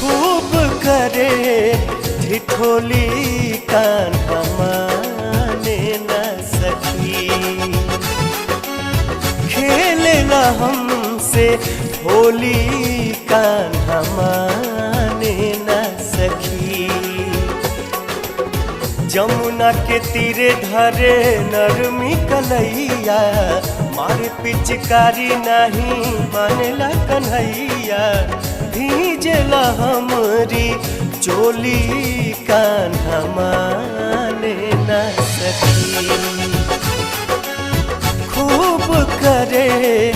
खूब करे ठिठोली कान्हा माने न सखी। खेलेला हमसे होली कान्हा माने न सखी। जमुना के तीरे धरे नरमी कलैया, मारे पिचकारी नहीं मानेला कन्हैया। भीजला हमरी चोली कान्हा माने न सखी। खूब करे।